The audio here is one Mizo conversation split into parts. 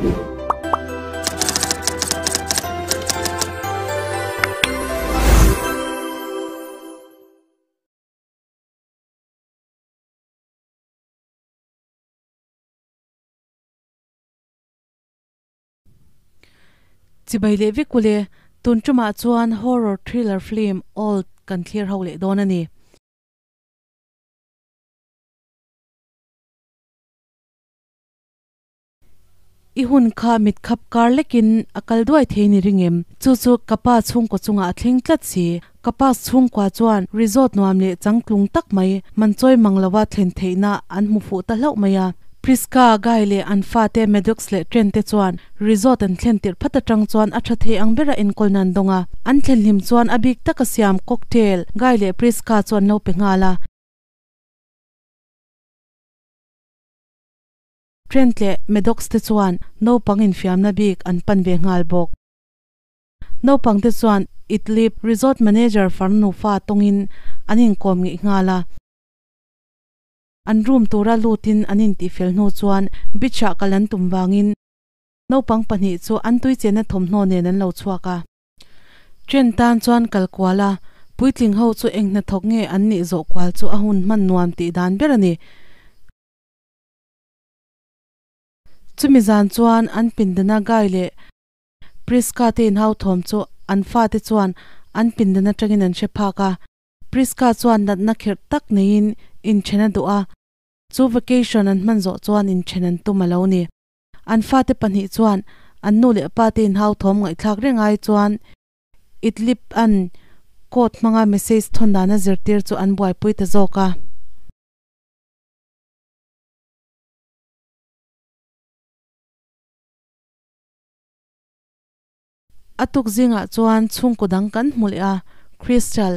Chibai leh vek ule, tun tumah chuan horror thriller film Old kan thlir ho leh dawn a ni. I hun kha mit khap kar lekin a kal duai thei ni ring em? Chu chu ka pa chhungkaw chungah a thleng tlat si. Ka pa chhungkua chuan resort nuam leh changtlung tak mai man chawi mang lova thlen theihna an hmu fuh ta hlauh mai a. Prisca, Guy leh an fate Maddox leh Trent te chuan resort an thlen tirh phat atang chuan a tha thei ang bera enkawl nan dawng a. An thlen hlim chuan a bik taka siam cocktail Guy leh Prisca chu an lo pe nghal a. Trent leh Maddox te chuan naupang infiamna bik an pan ve nghal bawk. Naupang te chuan Idlib Resort Manager farnu fa tawngin an inkawm ngeih nghal a. An room tura lutin an intihfel hnu chuan beach ah kal an tum vangin naupang pahnih chu an tuichena thawmhnaw nen an lo chhuak a. Trent tan chuan kal kual a, puitling ho chu eng hnathawk nge an nih zawh kual chu a hun hman nuam tih dan ber a ni. Chumi zan chuan an pindana Guy leh Prisca te inhau thawm chu an fate chuan an pindan atangin an hre phak a. Prisca chuan natna kherh tak neiin inthen a duh a, chu vacation an hman zawh chuan inthen an tum a lo ni. An fate pahnih chuan an nu leh pa te inhau thawm ngaihthlak reng ai chuan Idlib an code hmanga message thawn dana zirtir chu an buaipui ta zawk a. A tuk zingah chuan chhungkaw dang kan hmu leh a, Crystal,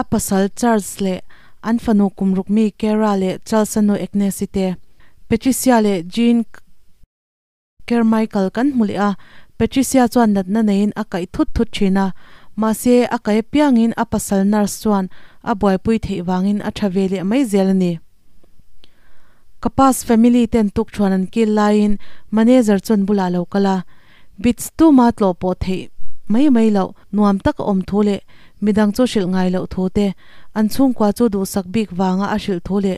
a pasal Charles leh an fanu kum ruk mi Kara leh Charles-a nu Agnes-i te, Patricia leh Jean Carmichael kan hmu leh a, Patricia chuan natna neiin a kaih thut thut thin a, mahse a kaih apiangin a pasal nurse chuan a buaipui theih vangin a tha ve leh mai zel a ni. Ka pass family ten tukthuan an kil laiin manager chuan bulah lo kal a, Beach tuma tlawh pawh theih mai mai loh, nuam tak a awm thu leh midang chu hrilh ngai loh thu te, an chhungkua chu duhsak bik vanga a hrilh thu leh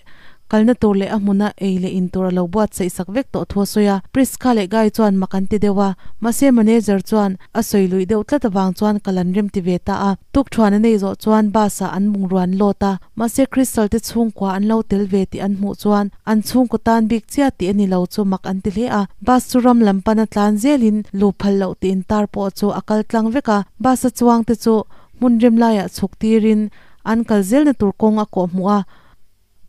kalna tur leh a hmuna ei leh in tur a lo buatsaih sak vek tawh thu a sawi a. Prisca leh Guy chuan mak an ti deuh a, mahse manager chuan a sawi luih deuh tlat avang chuan kal an rem ti ve ta a. Tukthuan a nei zawh chuan bus ah an bungrua an load a, Mahse Crystal te chhungkua an lo tel ve tih an hmuh chuan an chhungkaw tan bik chiah tih a ni lo chu mak an ti hle a. Bus chu ram lam pana tlan zelin lu phal loh tiin tar pawh chu a kal tlang vek a. Bus a chuang te chu hmun rem laiah chhuk tirin an kal zelna tur kawng a kawh hmuh a.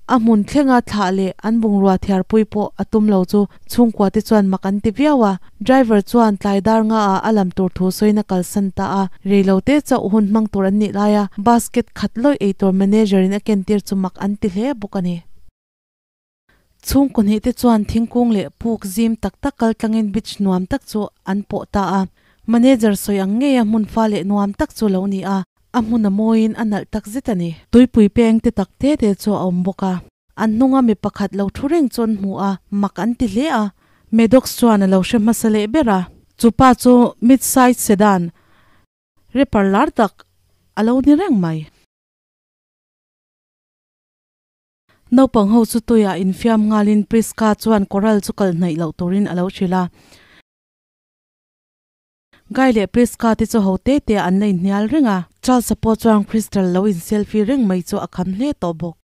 A hmun thlenga thlah leh an bungrua thiarpui pawh a tum lo chu chhungkua te chuan mak an ti viau a. Driver chuan tlai dar nga ah a lam tur thu sawiin a kalsan ta a, reilote chauh hun hmang tur an nih laia basket khat lawih ei tur manager in a kentir chu mak an ti hle bawk a ni. Chhungkaw hnih te chuan thingkung leh puk zim tak tak kal tlangin beach nuam tak chu an pawh ta a, manager sawi ang ngeia hmun fa leh nuam tak chu lo ni a, a hmun a mawiin a nalh tak zet a ni. Tuipui peng te tak te te chu a awm bawk a. An hnunga mi pakhat lo thu reng chu an hmu a, mak an ti hle a. Maddox chuan a lo hre hmasa leh ber a. Chu pa chu mid-size sedan rapper lar tak a lo ni reng mai. Naupang ho chu tuiah infiam nghalin Prisca chuan coral chu kal hnaih loh turin a lo hrilh a. Guy leh Prisca te chu ho te te an la inhnial reng a. Charles-a pawh chuan Crystal lo in selfie reng mai chu a kham hle tawh bawk.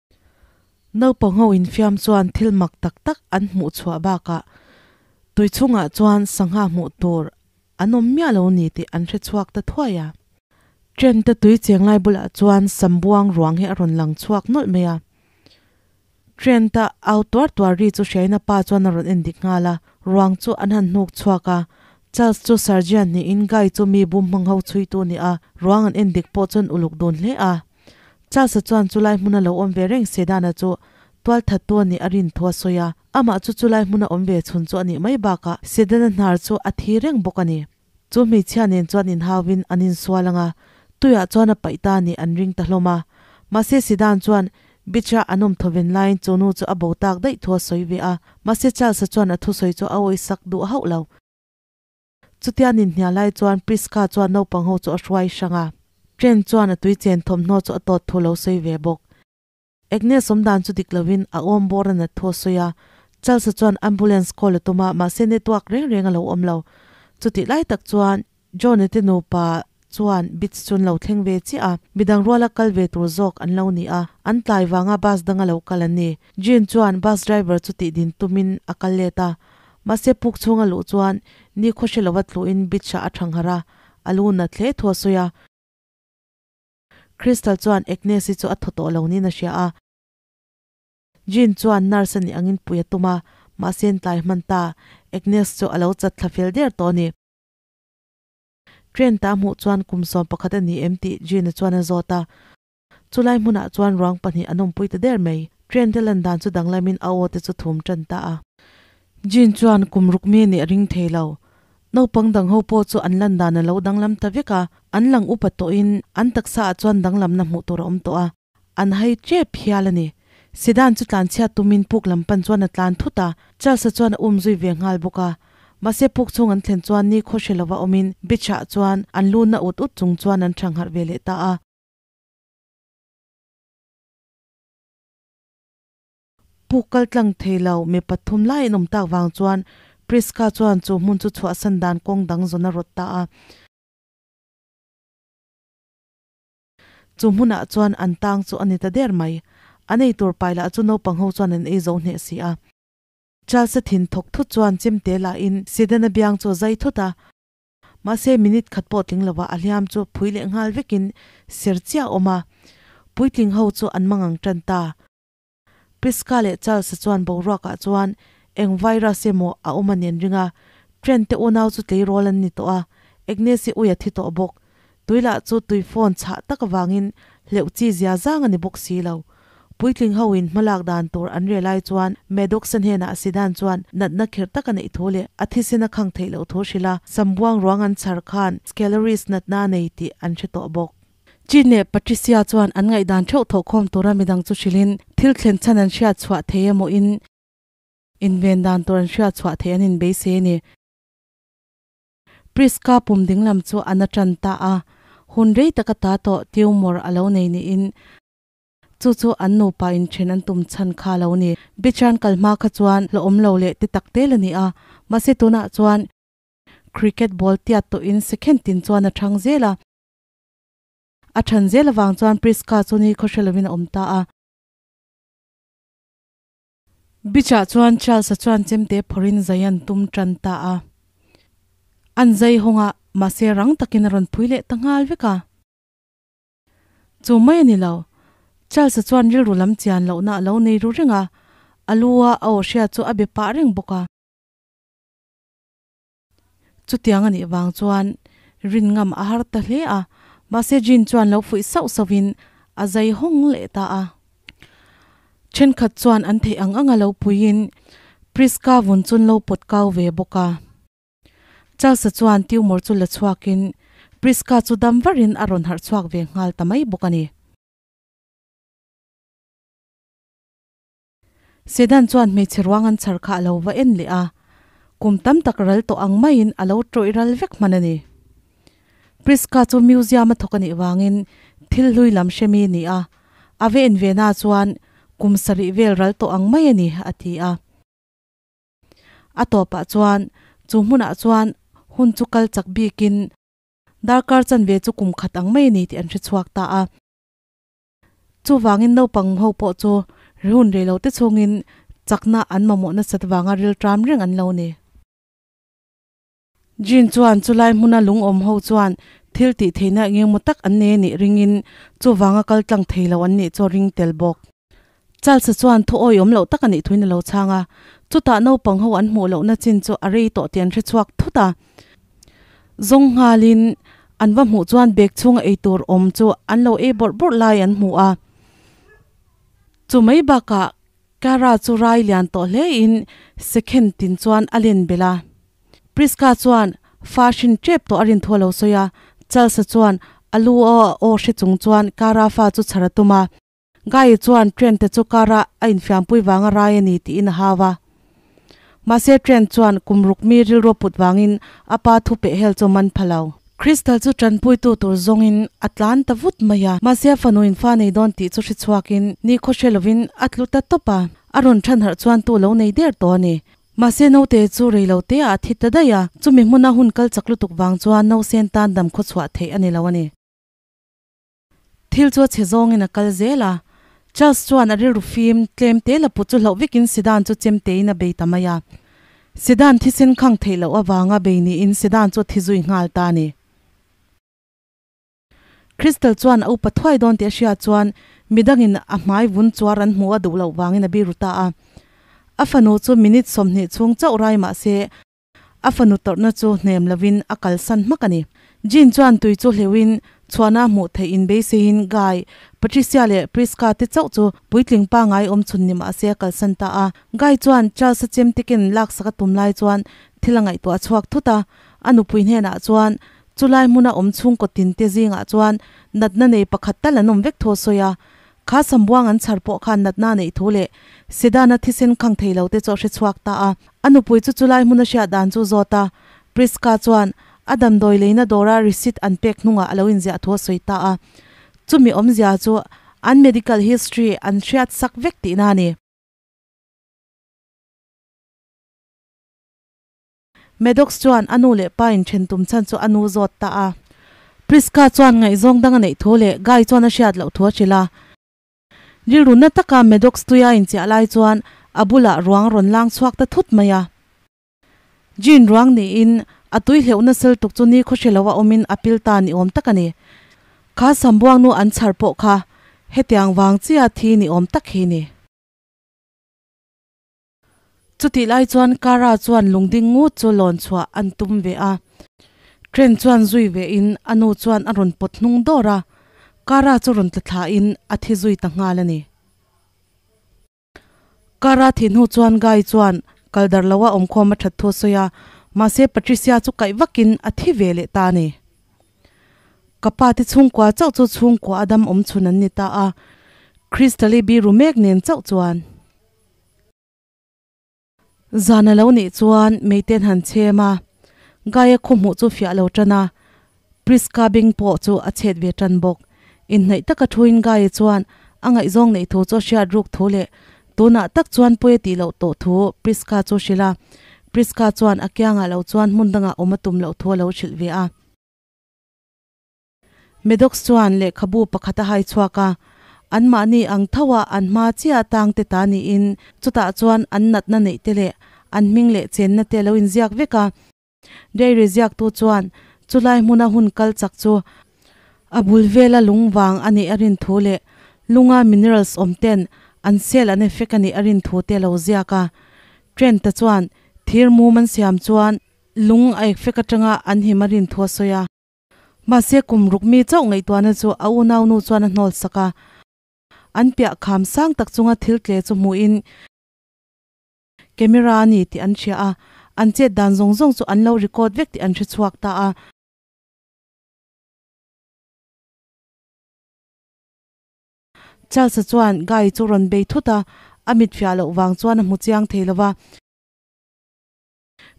Naupang ho infiam chuan thil mak tak tak an hmuh chhuah bakah tui chhungah chuan sangha hmuh tur an awm miah lo ni tih an hre chhuak ta thuai a. Trent-a tui cheng lai bulah chuan sambuang ruang hi a rawn lang chhuak nawlh mai a. Trent-a au tuar tuar ri chu hriaina pa chuan a rawn en dik nghal a, ruang chu an han hnuk chhuak a. Charles chu Sergeant niin Guy chu mi bum hmang ho chhuitu a ni a, ruang an en dik pawh chuan uluk dun hle a. Charles-a chuan chulai hmuna lo awm ve reng Sedan-a chu tualthattu a nih a rin thu a sawi a, amah chu chulai hmuna awm ve chhun chu a nih mai bakah Sedan-a hnar chu a thi reng bawk a ni. Chu hmeichhia nen chuan inhauvin an insual ang a, tuiah chuan a paih ta nih an ring ta hlawm a. Mahse Sidan chuan Beach-a an awm thawven laiin chu nu chu a bo tak daih thu a sawi ve a, mahse Charles-a chuan a thusawi chu a awihsak duh hauh lo. Chutia an inhnial lai chuan Prisca chuan naupang ho chu a hruai hrang a, Trent chuan a tui chen thawmhnaw chu a tawt thu lo sawi ve bawk. Agnes awmdan chu dik lovin a awm bawr a nat thu a sawi a, Charles-a chuan ambulance call a tum a, mahse network reng reng a lo awm lo. Chutih lai tak chuan John-a te nupa chuan Beach chu an lo thleng ve chiah a, midang ruala kal ve tur zawk an lo ni a, an tlai vanga bus danga lo kal an ni. Jean chuan bus driver chu tih din tumin a kal let a, mahse puk chhunga luh chuan ni khaw hre lova tluhin Beach-ah a thangharh a, a lu nat hle thu a sawi a. Crystal chuan Agnes-i chu a thaw tawh lo niin a hria a. Jean chuan nurse a nih angin pui a tum a, mahse an tlai hman ta. Agnes chu a lo chat thla fel der tawh a ni. Trent-a a hmuh chuan kum 11 a ni em tih Jean-a chuan a zawt a. Chulai hmunah chuan ruang pahnih an awmpui ta der mai. Trent-a lan dan chu danglamin a aw te chu thum tan ta a. Jean chuan kum ruk mi a nih a ring thei lo. Naupang dang ho pawh chu an lan dan a lo danglam ta vek a, an lang upa tawhin an taksa ah chuan danglamna hmuh tur a awm tawh a. An hai tep hial a ni. Sedan chu tlanchhiat tumin puk lam pan chuan a tlan thut a, Charles-a chuan a um zui ve nghal bawk a. Mahse puk chhung an thlen chuan ni khaw hre lova awmin Beach-ah chuan an lu na ut ut chung chuan an thangharh ve leh ta a. Puk kal tlang thei lo mi pathum lai an awm tak vang chuan Prisca chuan chu hmun chu chhuahsan dan kawng dang zawn a rawt ta a. Chu hmunah chuan an tang chu a ni ta der mai. An ei tur pai lah chu naupang ho chuan an ei zo hneh si a. Charles-a thin thawk thut chuan chemte lahin Sedan-a biang chu a zai thut a. Mahse minute khat pawh tling lova a hliam chu phui leh nghal vekin ser chiah a awm a. Puitling ho chu an mangang tan ta. Prisca leh Charles-a chuan boruakah chuan eng virus emaw a awm a nen ring a, Trent te unau chu tleirawl an ni tawh a, Agnes-i ui a thi tawh bawk. Tui lah chu tui phone chhah tak avangin hleuh chi zia zang a ni bawk si lo. Puitling ho in hmalak dan tur an rel ai chuan Maddox-a hnenah Sedan chuan natna kherh tak a neih thu leh a thisen a khang theih loh thu hrilh a, Sambuang ruang an chhar khan Scaleries natna a nei tih an hre tawh bawk. Jean leh Patricia chuan an ngaihdan theuh thawhkhawm tura midang chu hrilhin thil thlen chhan an hriat chhuah thei emaw in inven dan tur an hriat chhuah theih an inbeisei a ni. Prisca pum dinglam chu a na tan ta a, hun rei tak ata tawh tumor a lo nei niin chu chu an nupa inthen an tum chhan kha a lo ni. Bichan kal hma kha chuan hlawhawm lo leh ti tak tel a ni a, mahse tunah chuan cricket ball tiat tawhin second tin chuan a thang zel a. A than zel avang chuan Prisca chu ni khaw hre lovin a awm ta a. Beach-ah chuan Charles-a chuan chemte phawrhin zai an tum tan ta a. An zai hawng a, mahse rang takin a rawn phui leh ta nghal vek a. Chu mai a ni lo, Charles-a chuan rilru lam chian lohna a lo nei ru reng a, a lu a a aw hria chu a be pah reng bawk a. Chutiang a nih vang chuan rin ngam a har ta hle a, mahse Jean chuan lo fuih sauh sauhin a zai hawng leh ta a. Thenkhat chuan an theih ang anga lo puiin Prisca vun chu an lo pawt kau ve bawk a. Charles-a chuan tumor chu la chhuakin Prisca chu dam varin a rawn harh chhuak ve nghal ta mai bawk a ni. Sedan chuan hmeichhe ruang an chhar kha a lo va en leh a, kum tam tak ral tawh ang maiin a lo tawih ral vek hman a ni. Prisca chu museum a thawk a nih vangin thil hlui lam hre mi a ni a, a va en ve na chuan kum sarih vel ral tawh ang mai a ni, a ti a. A tawpah chuan chu hmunah chuan hun chu kal chak bikin darkar chanve chu kum khat ang mai a ni tih an hre chhuak ta a. Chuvangin naupang ho pawh chu rihun rei lo te chhungin chakna an mamawh nasat vanga rilṭam reng an lo ni. Jean chuan chulai hmuna lungawm ho chuan thil tih theihna engemaw tak an nei a nih ringin chuvanga kal tlang thei lo an nih chu a ring tel bawk. Charles-a chuan thu awihawm loh tak a nih thuin a lo chhang a, chutah naupang ho an hmuh lohna chin chu a rei tawh tih an hre chhuak thut a. Zawng nghalin an va hmuh chuan bag chhunga ei tur awm chu an lo ei bawrh bawrh lai an hmu a. Chu mai bakah Cara chu rai lian tawh hlein second tin chuan a len belh a. Prisca chuan fa hrin tep tawh a rin thu a lo sawi a, Charles-a chuan a lu aw aw hre chung chuan Cara fa chu chhar a tum a. Guy chuan Trent te chu car a a infiampui vanga rai a ni tiin a hau a. Mahse Trent chuan kum ruk mi rilru put vangin a pa thu peh hel chu man pha lo. Crystal chu tanpuitu tur zawngin a tlan ta vut mai a, mahse a fanu in fa nei dawn tih chu hre chhuakin ni khaw hre lovin a tlu ta tawp a, a rawn than harh chuan tu lo nei der tawh a ni. Mahse naute chu rei lo te ah a thi ta daih a, chumi hmuna hun kal chak lutuk vang chuan nausen tan dam khaw chhuah theih a ni lo a ni. Thil chu a chhe zawngin a kal zel a, Charles chuan a rilru fim tlem te la put chu hlauh vekin sedan chu chem tein a bei ta mai a. Sedan thisen khang theih loh avanga bei niin sedan chu a thi zui nghal ta a ni. Crystal chuan a upa thuai dawn tih a hriat chuan midangin a hmai vun chuar an hmuh a duh loh vangin a biru ta a. A fanu chu minute 20 chhung chauh rai mah se a fanu tawrhna chu hnem lovin a kalsan hmak a ni. Jean chuan tui chu hleuhin chhuahna a hmuh theih inbeiseiin Guy, Patricia leh Prisca te chauh chu puitling pangngai awm chhun ni mah se a kalsan ta a. Guy chuan Charles-a chemtekin laksak a tum lai chuan thil a ngaihtuah chhuak thut a, a nupui hnenah chuan Chulai hmuna awm chhungkaw tinte zingah chuan natna nei pakhat tal an awm vek thu a sawi a. Kha sambuang an chhar pawh khan natna a neih thu leh Sedana thisen khang thei lo te chu a hre chhuak ta a. A nupui chu chulai hmuna hriat dan chu zawt a. Prisca chuan a damdawi leina dawra receipt an pek hnungah a lo inziah thu a sawi ta a. Chumi awmzia chu an medical history an hriat sak vek tihna a ni. Maddox chuan a nu leh pa inthen tum chhan chu a nu zawt ta a. Prisca chuan ngaihzawng dang a neih thu leh Guy chuan a hriat loh thu a hrilh a. Rilru na taka Maddox tuia inchiah lai chuan a bulah ruang rawn lang chhuak ta thut mai a. Jean ruang niin a tui hleuhna sel tuk chu ni khaw hre lo a awmin a pil ta ni awm tak a ni. Kha sambuang nu an chhar pawh kha hetiang vang chia thi ni awm tak hi ni. Chutih lai chuan Kara chuan lungding ngut chu lawn chhuah an tum ve a. Train chuan zui ve in a nu chuan a rawn pawt hnung dawr a, Kara chu rawn tla thla in a thi zui ta nghal a ni. Kara thih hnu chuan Guy chuan kal dar lo a awmkhawm a that thu a sawi a, mahse Patricia chu kaih vak in a thi ve leh ta a ni. Ka pa te chhungkua chauh chu chhungkua a dam awm chhun an ni ta a, Crystal-i biru mek nen chauh chuan. Zan a lo nih chuan Meiten han chhem a, Gaia khaw hmuh chu fiah lo tan a, Prisca beng pawh chu a chhet ve tan bawk. Inhnaih taka thuin Gaia chuan a ngaihzawng neih thu chu a hriat ruk thu leh tunah tak chuan pawi a tih loh tawh thu Prisca chu hrilh a, Prisca chuan a kiangah lo chuan hmun dangah awm a tum loh thu a lo hrilh ve a. Maddox chuan lehkhabu pakhat a hai chhuak a, anmahni ang tho a an hma chiah tang te ta niin chutah chuan an natna neih te leh an hming leh chenna te a lo inziak vek a. Diary ziaktu chuan chulai hmuna hun kal chak chu a bul vela lung vang a nih a rin thu leh lunga minerals awm ten an cell an effect a nih a rin thu te a lo ziak a. Trent-a chuan thir mum an siam chuan lung a effect atanga an him a rin thu a sawi a. Mahse kum ruk mi chauh ngaihtuahna chu a unaunu chuan a hnawl sak a. An piah kham sang tak chunga thil tle chu hmuhin camera a ni tih an hria a, an chet dan zawng zawng chu an lo record vek tih an hre chhuak ta a. Charles-a chuan Guy chu rawn bei thut a, a mit fiah loh vang chuan a hmu chiang thei lo va.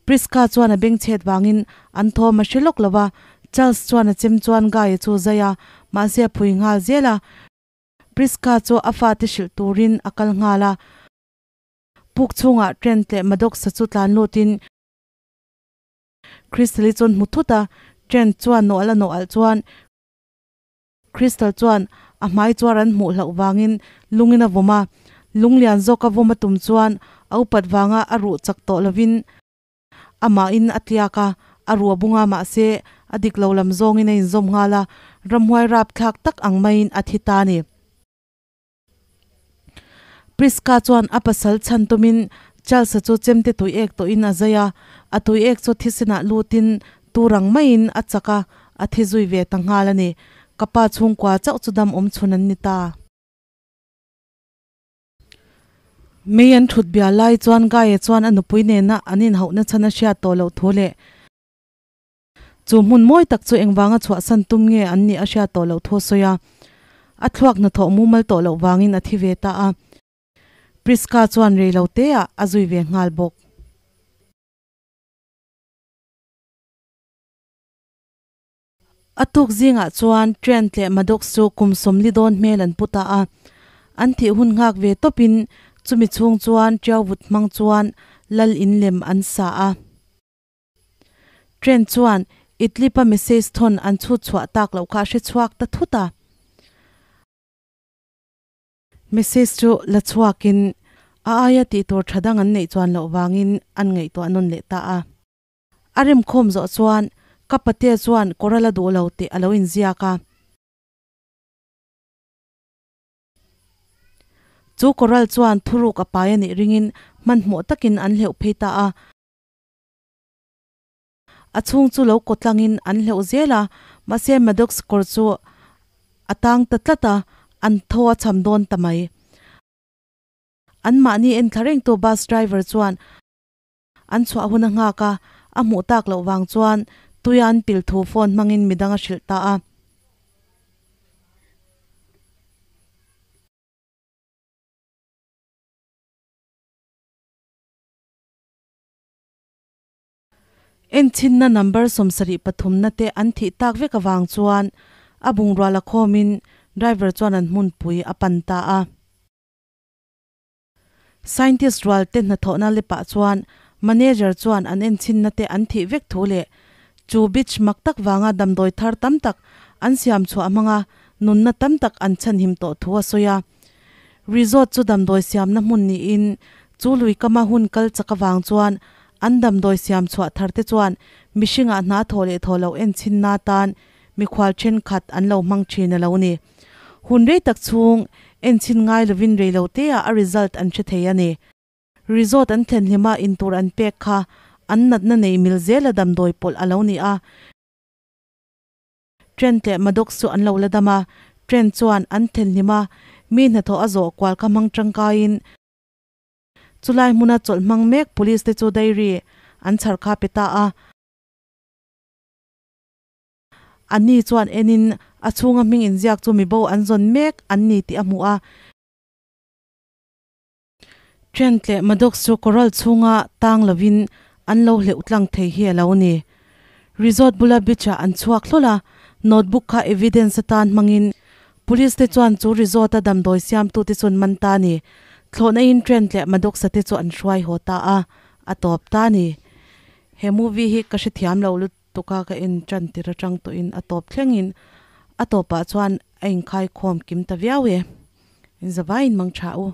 Prisca chuan a bengchhet vangin an thawm a hre lawk lo va, Charles chuan a chem chuan Guy-a chu zai a, mahse a phui nghal zel a. Prisca chu a fate hrilh turin a kal nghal a. Puk chhungah Trent leh Maddox-a chu tlan lutin Crystal-i chuan hmu thut a, Trent chuan nawh alh a nawh alh chuan Crystal chuan a hmai chuar an hmuh hlauh vangin lungin a vawm a, lung lian zawka vawm a tum chuan a upat vanga a ruh chak tawh lovin amahin a tliak a, a ruh a bung a, mahse a dik lo lam zawngin a inzawm nghal a, ramhuai rapthlak tak ang maiin a thi ta a ni. Prisca chuan a pasal chhan tumin Charles-a chu chemte tui ek tawhin a zai a, a tui ek chu thisenah lutin tur ang maiin a chak a, a thi zui ve ta nghal a ni. Ka pa chhungkua chauh chu dam awm chhun an ni ta. Mei an thut bia lai chuan Guy-a chuan a nupui nena an inhauhna chhan a hriat tawh loh thu leh Chu hmun mawi tak chu engvanga chhuahsan tum nge an nih a hriat tawh loh thu a sawi a, a thluak hnathawh mumal tawh loh vangin a thi ve ta a. Prisca chuan rei lo te ah a zui ve nghal bawk. A tuk zingah chuan Trent leh Maddox chu kum 40 dawn hmel an pu ta a. An thih hun nghak ve tawpin chumi chhung chuan tiauvut hmang chuan lal in lem an sa a. Trent chuan Idlib-a message thawn an chhut chhuah tak loh kha a hre chhuak ta thut a. Message chu la chhuakin a aia tih tur tha dang an neih chuan loh vangin an ngaihtuah nawn leh ta a. A remkhawm zawh chuan ka patea chuan kawr a la duh lo tih a lo inziak a. Chu kawral chuan thuruk a pai a nih ringin hmanhmawh takin an hleuh phei ta a. A chhung chu lo kaw tlangin an hleuh zel a, mahse Maddox kawr chu a tang ta tlat a, an thaw a cham dawn ta mai. Anmahni en thla rengtu bus driver chuan an chhuah hun a nghak a, a hmuh tak loh vang chuan tuia an pil thu phone hmangin midang a hrilh ta a. Enchinna number 73 na te an thih tak vek avang chuan a bungrua la khawmin driver chuan an hmunpui a pan ta a. Scientist rual te hnathawhna lepah chuan manager chuan an enchinna te an thih vek thu leh chu beach mak tak vanga damdawi thar tam tak an siam chhuah hmanga nunna tam tak an chhanhim tawh thu a sawi a. Resort chu damdawi siamna hmun niin chu lui kama hun kal chak avang chuan an damdawi siam chhuah thar te chuan mihringah hna thawh leh thawh loh enchinna atan mikhual thenkhat an lo hmang thin a lo ni. Hun rei tak chhung enchin ngai lovin rei lo te ah a result an hre thei a ni. Resort an thlen hlima intur an pek kha an natna nei mil zela damdawi pawlh a lo ni a. Trent leh Maddox chu an lo la dam a, Trent chuan an thenhlim a, mi hnathawh a zawh kual kha hmang tangkaiin chulai hmuna chawlh hmang mek police te chu diary an chhar kha pe ta a. Ani chuan enin a chhunga hming inziak chu mibo an zawn mek an ni tih a hmuh a. Trent leh Maddox chu coral chhunga tang lovin an lo hleuh tlang thei hi a lo ni. Resort bula beach ah an chhuak hlawl a, notebook kha evidence atan hmangin police te chuan chu resort a damdawi siamtute chu an man ta a ni. Thlawhna in Trent leh Maddox-a te chu an hruai haw ta a, a tawp ta a ni. He movie hi ka hrethiam lo lutuk a, ka en tan tir atang tawhin a tawp thlengin a tawpah chuan a inkhaikhawm kim ta viau e. Inzavaiin mang tha u.